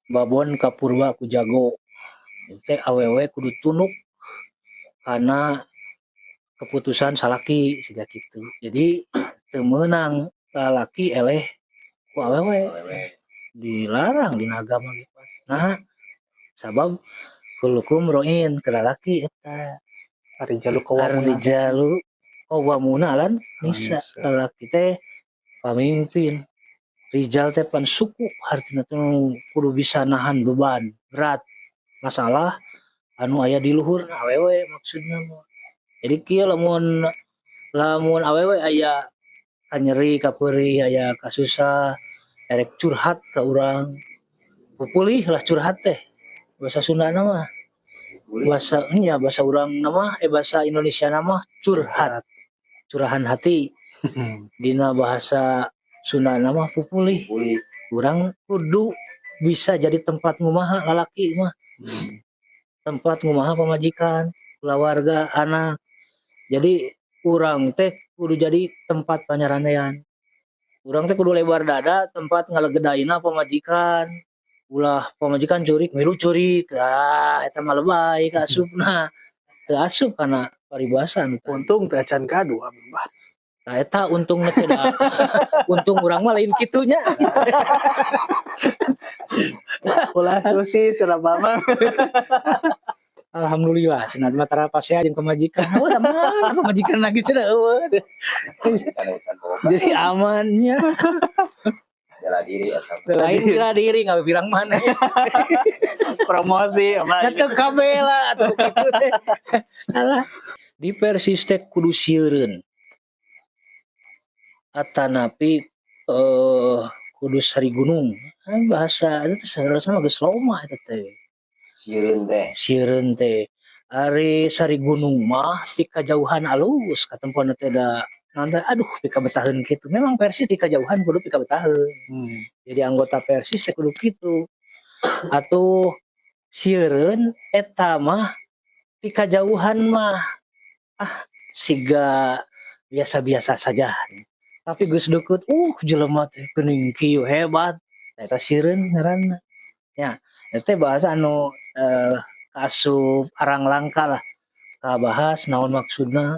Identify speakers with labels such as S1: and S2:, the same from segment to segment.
S1: Babon kapurwa ku jago teh awewe kudu tunduk karena keputusan salaki siga kitu. Jadi teu meunang lalaki eleh ku awewe, dilarang dina agama ge. Nah, sabab kullukum ro'in ke lalaki eta.
S2: Arrijalu qawwamuna.
S1: Arrijalu qawwamuna 'alan nisa.
S2: Nisa.
S1: Lalaki teh pamimpin. Rijal teh pan suku hartina teh kudu bisa nahan beban berat masalah anu aya di luhur awewe maksudna mah. Jadi kieu lamun lamun awewe aya kanyeri kapeurih aya kasusah erek curhat ka urang, pupulih lah curhat teh bahasa Sundana mah. Bahasa nya bahasa urang mah bahasa Indonesia mah curhat, curahan hati. Dina bahasa Sundana mah pupulih. Urang kudu bisa jadi tempat ngumaha lalaki mah, tempat ngumaha pamajikan, keluarga, anak. Jadi urang teh kudu jadi tempat panyaranean. Urang teh kudu lebar dada tempat ngalegedaina pamajikan. Ulah pamajikan curik milu curik. Ah, eta mah lebay ka asupna. Teu asup kana paribasa nu tadi.
S2: Untung teh acan gaduh abdi mah.
S1: Nah, eta untungna teh da. Untung urang mah lain kitunya.
S2: Ulah susi cenah mah.
S1: Alhamdulillah cenah mah tara pasea jeung pamajikan. Oh, da mah pamajikan lagi cenah eueuh. Jadi amannya.
S3: Bela diri asal.
S1: Lain bela diri nggak bilang mana.
S2: Promosi apa.
S1: Atuh kabela atuh kitu teh. Alah, di Persis teh kudu sieureun. Atanapi kudu sari gunung. Kan bahasa itu teh sarasa mah geus loma eta teh.
S3: Sieureun teh.
S1: Sieureun teh. Ari sari gunung mah ti kajauhan alus katempona teh da naon teh aduh pikabetaheun kitu. Memang Persis ti kajauhan kudu pikabetaheun. Jadi anggota Persis teh kudu kitu. Atuh sieureun eta mah ti kajauhan mah ah siga biasa-biasa saja. Tapi geus deukeut jelema teh geuning kieu hebat. Eta sieureun ngaranna. Nya, eta teh bahasa anu kaasup arang langka lah. Kabahas naon maksudna.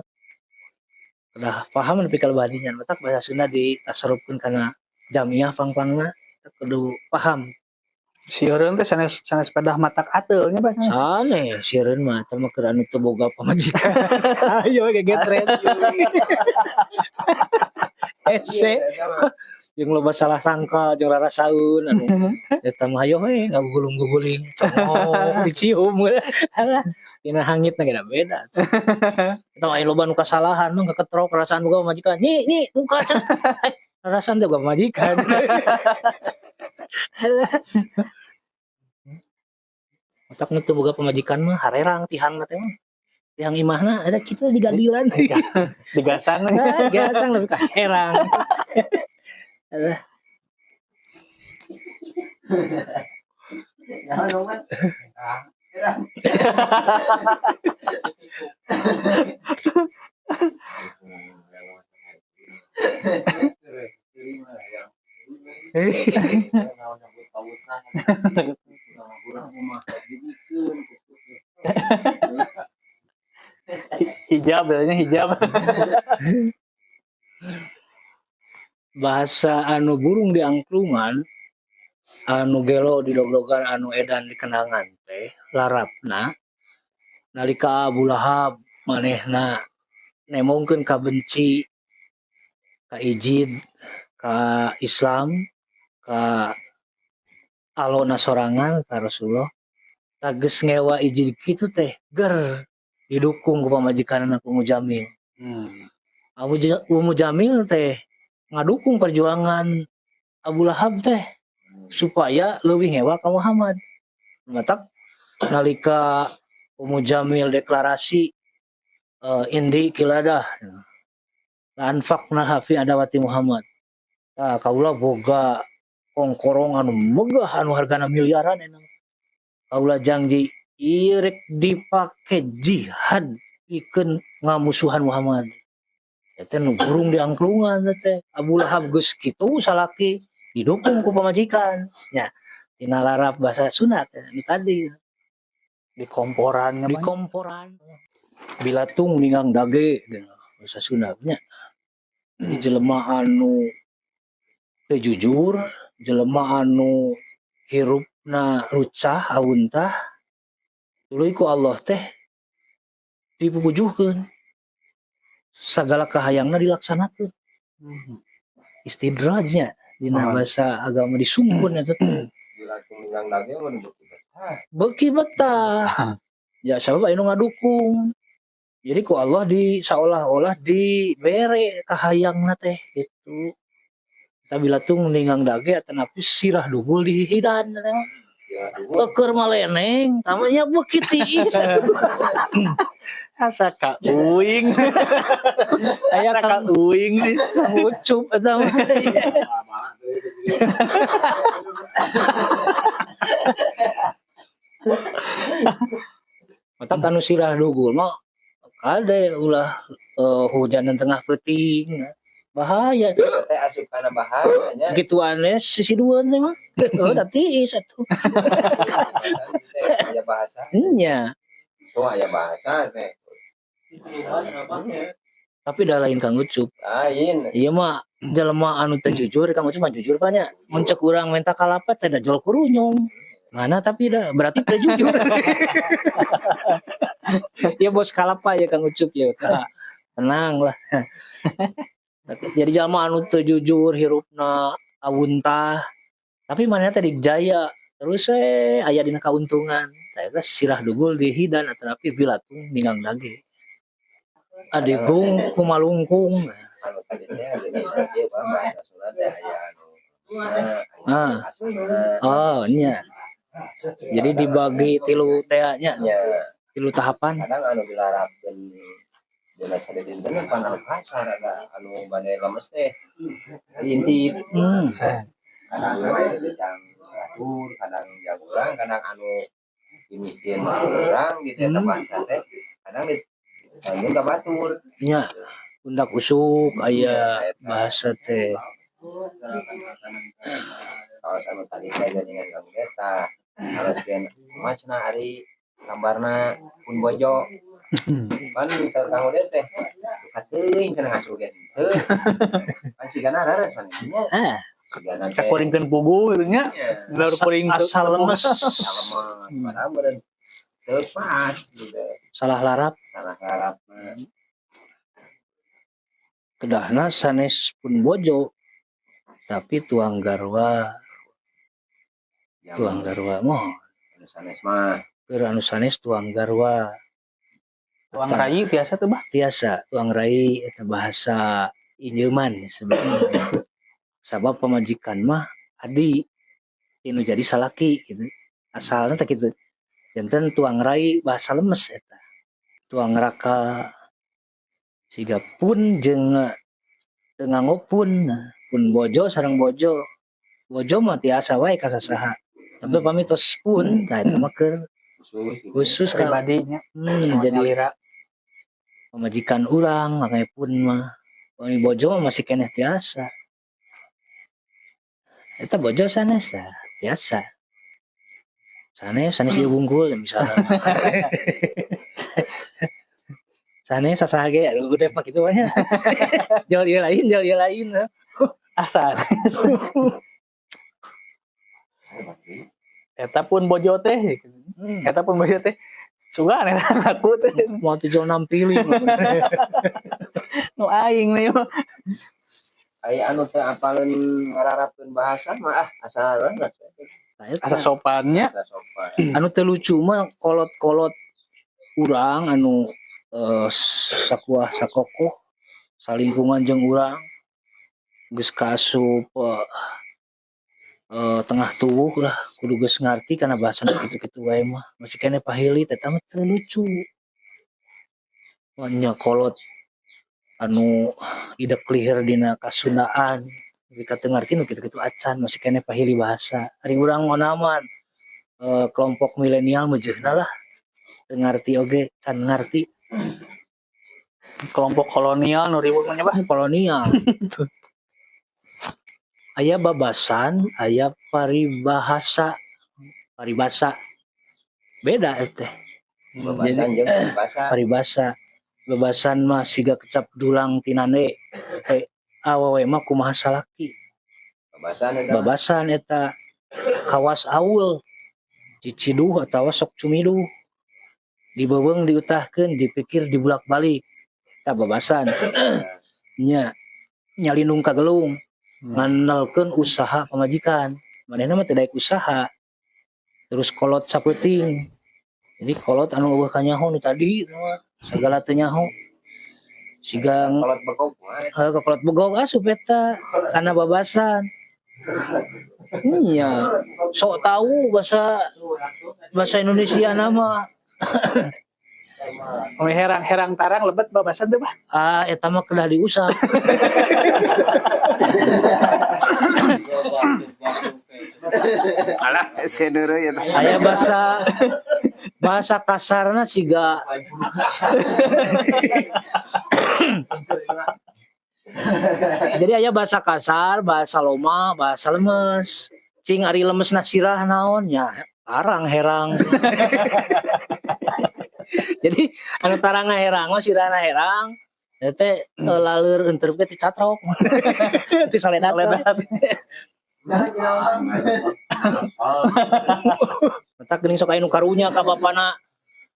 S1: Udah paham nepi ka lebah dinya matak bahasa Sunda ditasarufkeun kana jamiah pang-pangna kudu paham.
S2: Sieureun teh sanes sanes pedah matak ateul nya bahasa.
S1: Sanes sieureun mah eta mah keur anu teu boga pamajikan. Ayo gegetret. Hese jeung loba salah sangka jeung rarasaeun anu eta mah hayo we ngagugulung-guguling congok dicium. Alah dina hangitna ge da beda. Eta mah aya loba nu kasalahan mah keketrok perasaan boga pamajikan. Nyi nyi buka cenah. Eh rarasaan teh boga pamajikan. Alah. Matak nu teu boga pamajikan mah harerang tihangna teh mah. Tihang imahna ada kitu digadilan.
S2: Digasang.
S1: Nah, gasang lebih ka herang. Alah.
S3: Naon omat? Herang.
S2: Hijab bilangnya hijab.
S1: Bahasa anu burung di angklungan, anu gelo di dogdogan, anu edan di kenangan teh larapna nalika Abu Lahab manehna nemongkeun kabenci ka ijid ka Islam ka alona sorangan ka Rasulullah tages ngewa ijid kitu teh ger didukung ku pamajikanna ku Ummu Jamil. Ummu Jamil teh ngadukung perjuangan Abu Lahab teh supaya leuwih ngewa ka Muhammad. Matak nalika Ummu Jamil deklarasi indi kiladah anfaqnaha fi adawati Muhammad. Tah kaula boga kongkorong anu megah anu hargana miliaran enang. Kaula janji ieu rek dipake jihad pikeun ngamusuhan Muhammad. Eta nu burung di angklungan teh. Abu Lahab geus kitu salaki didukung ku pamajikan. Nya, Tina larap bahasa Sunda teh nu tadi.
S2: Di komporan.
S1: Di komporan. Bilatung ninggang dage gitu, bahasa Sunda nya. Di jelema anu teu jujur, jelema anu hirupna rucah awuntah, tuluy ku Allah teh dipupujuhkeun. Sagala kahayangna dilaksanakeun. Istidrajnya dina bahasa agama disungkun eta teh.
S3: Bilatung ninggang dage mah nu beuki betah.
S1: Beuki betah. Ya sabab aya nu ngadukung. Jadi ku Allah di seolah-olah dibere kahayangna teh gitu. Kita bilatung ninggang dage atanapi sirah dugul dihihidan teh mah.
S3: Ya dugul.
S1: Eueur maleneng, tamanya beuki tiis atuh.
S2: Asa ka uing.
S1: Aya
S2: Asa ka
S1: kang
S2: uing sih.
S1: Ucup eta mah. Matak anu sirah dugul mah kade ulah hujanan tengah peuting. Bahaya.
S3: Teh asup kana bahaya nya.
S1: Gituannya sisi dua teh mah. Oh, da tiis atuh.
S3: Aya bahasa.
S1: Nya.
S3: Tuh aya bahasa teh.
S1: Tapi dah lain Kang Ucup.
S3: Lain.
S1: Ieu mah jelema anu teu jujur, Kang Ucup mah jujur banyak. Mun cek urang minta kalapa teh da jual kurunyung. Mana tapi dah berarti teu jujur. Ya bos kalapa ya Kang Ucup ya. Nah, tenang lah. Jadi jelema anu teu jujur hirupna awuntah. Tapi mana teh dijaya terus we aya dina kauntungan. Tah eta sirah dugul dihidan atanapi bilatung ninggang dage. Adigung kumalungkung.
S3: Anu tadi teh jadi ieu bahasa Sunda teh aya anu.
S1: Ah. Oh, nya. Jadi dibagi tilu teh nya,
S3: Nya.
S1: tilu tahapan.
S3: Kadang anu dilarapkeun dina sadidinten pan anu kasar ada anu bade lemes teh. Diintip. Kadang jang batur, kadang jang urang, kadang anu dimiskin urang gitu eta bahasa teh. Kadang di lanjut ka batur.
S1: Nya, undak usuk aya bahasa teh.
S3: Kawas anu tadi teh jaringan kamu eta. Harus gen macna ari gambarna pun bojo. Pan misal kamu deh teh kateuing cenah ngasuh ge henteu. Pan sigana rares pan nya.
S1: Ah.
S3: Sigana teh.
S2: Kakuringkeun pugu gitu nya.
S3: Nya.
S2: Laur kuring
S1: Asal lemes.
S3: Asal lemes. Padahal meureun teu pas gitu.
S1: Salah larap.
S3: Salah larap.
S1: Kedahna sanes pun bojo. Tapi tuang garwa. Tuang garwa moh.
S3: Anu sanes mah.
S1: Keur anu sanes tuang garwa.
S2: Tuang rai tiasa tuh bah?
S1: Tiasa, tuang rai eta bahasa injeuman sebenarnya. Sabab pamajikan mah adi inu jadi salaki gitu. Asalna teh kitu. Janten tuang rai bahasa lemes eta. Tuang raka siga pun jeung teu nganggo pun, pun bojo sareng bojo. Bojo mah tiasa wae ka sasaha. Tapi pami tos pun tah eta mah keur khusus ka
S2: pribadinya.
S1: Jadi
S2: nyalira.
S1: Pamajikan urang makanya pun mah. Pami bojo mah masih keneh tiasa. Eta bojo sanes tah tiasa. Sanes sanes ieu wungkul misalnya. Sanes sasaha ge aduh udah pak kitu mah nya. Jauh ieu lain, jauh ieu lain.
S2: Ah sanes. Eta pun bojo teh. Eta pun bojo teh. Sugan eta aku teh.
S1: Mau tujuh enam pilih.
S2: Nu aing nih.
S3: Aya anu teu apaleun ngararapkeun bahasa mah ah asal we.
S2: Asa sopannya.
S3: Asa sopan.
S1: Anu teu lucu mah kolot-kolot urang anu sakuah sakokoh salingkungan jeung urang geus kaasup tengah tuwuh lah kudu geus ngarti kana bahasa nu kitu-kitu wae mah masih keneh pahili eta mah teu lucu. Nya kolot anu idek lihir dina kasundaan tapi ka teu ngarti nu kitu-kitu acan masih keneh pahili bahasa. Ari urang onaman kelompok milenial meujeunna lah teu ngarti oge can ngarti.
S2: Kelompok kolonial nu ribut mah nya bah.
S1: Kolonial. Aya babasan, aya paribahasa. Paribasa beda teh.
S3: Babasan jeung paribasa.
S1: Paribasa, bebasan mah siga kecap dulang tinane teh, awewe mah kumaha salaki.
S3: Babasan eta.
S1: Babasan eta kawas aul ciciduh atawa sok cumiduh, dibeubeung diutahkeun, dipikir dibulak-balik, eta babasan nya, nyalindung kagelung, ngandalkeun usaha pamajikan, manehna mah teu daek usaha. Terus kolot sapeuting, jadi kolot anu euweuh kanyaho nu tadi mah sagala teu nyaho, siga
S3: Kolot begog mah.
S1: Eh, kolot begog asup eta kana babasan nya, sok tahu bahasa bahasa Indonesia nama.
S2: Umi herang herang tarang lebet babasan teh, Bah?
S1: Ah, eta mah kedah diusap.
S4: Alah, sedeureuy eta.
S1: Aya bahasa bahasa kasarna siga, jadi aya bahasa kasar, bahasa loma, bahasa lemes. Cing ari lemesna sirah naon nya? Tarang herang. Jadi anu tarangna herang mah sirahna herang. Eta teh laleur enterep teh ti catrok. Ti soledat.
S2: Soledat.
S1: Matak geuning sok aya nu karunya ka bapana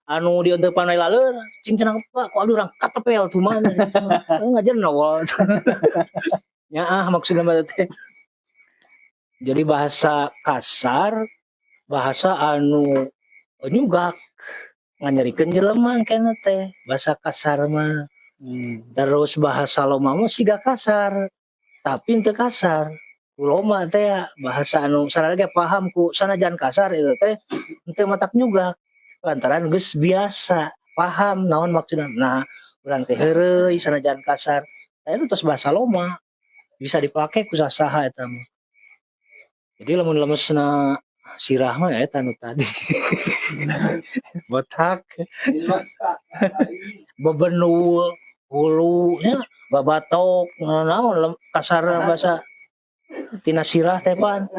S1: anu dienteupan we laleur, cing cenah, "Pak, ku abdi urang katepel tuman." Ngajar nawal. Ya ah, maksudna mah teh. Jadi bahasa kasar, bahasa anu nyugak nganyerikeun jelema kena teh, bahasa kasar mah. Terus bahasa loma mah siga kasar, tapi teu kasar. Ku loma teh ya, bahasa anu sararea ge paham ku sanajan kasar itu teh teu matak nyugak lantaran geus biasa paham naon maksudna. Nah, urang teh heureuy sanajan kasar. Nah, itu terus bahasa loma bisa dipakai ku sasaha eta mah. Jadi lamun lemesna sirah mah eta nu tadi. Botak, bebenul, hulu nya, babatok, naon kasar bahasa tina sirah teh pan.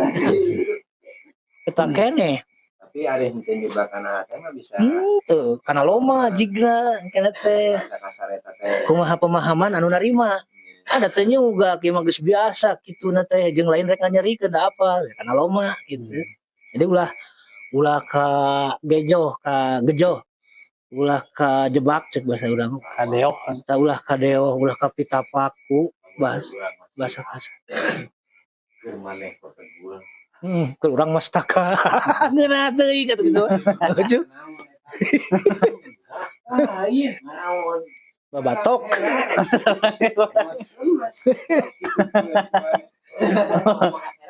S1: Eta keneh.
S3: Tapi ari henteu juga kana hate mah bisa.
S1: Tuh, kana loma jigna kena teh.
S3: Bahasa kasar eta teh.
S1: Kumaha pemahaman anu narima. Ada teh juga kieu mah geus biasa kituna teh jeung lain rek nganyerikeun da apa kana loma gitu. Jadi ulah ulah ka gejoh ka gejoh, ulah ka jebak cek bahasa urang.
S2: Kadeo.
S1: Tah, ulah kadeo, ulah ka pitapaku bahasa bahasa kasar.
S3: Keur maneh pepegulan.
S1: Keur urang mah staka. Ngeunah teuing atuh kitu. Lucu.
S3: Lain naon.
S1: Babatok.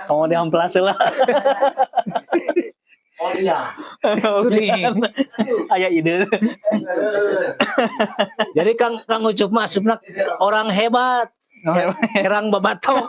S2: Kamu diamplas lah.
S1: Oh iya. Itu nih.
S2: Aya ide.
S1: Jadi Kang Kang Ucup mah asupna orang hebat. Herang babatok.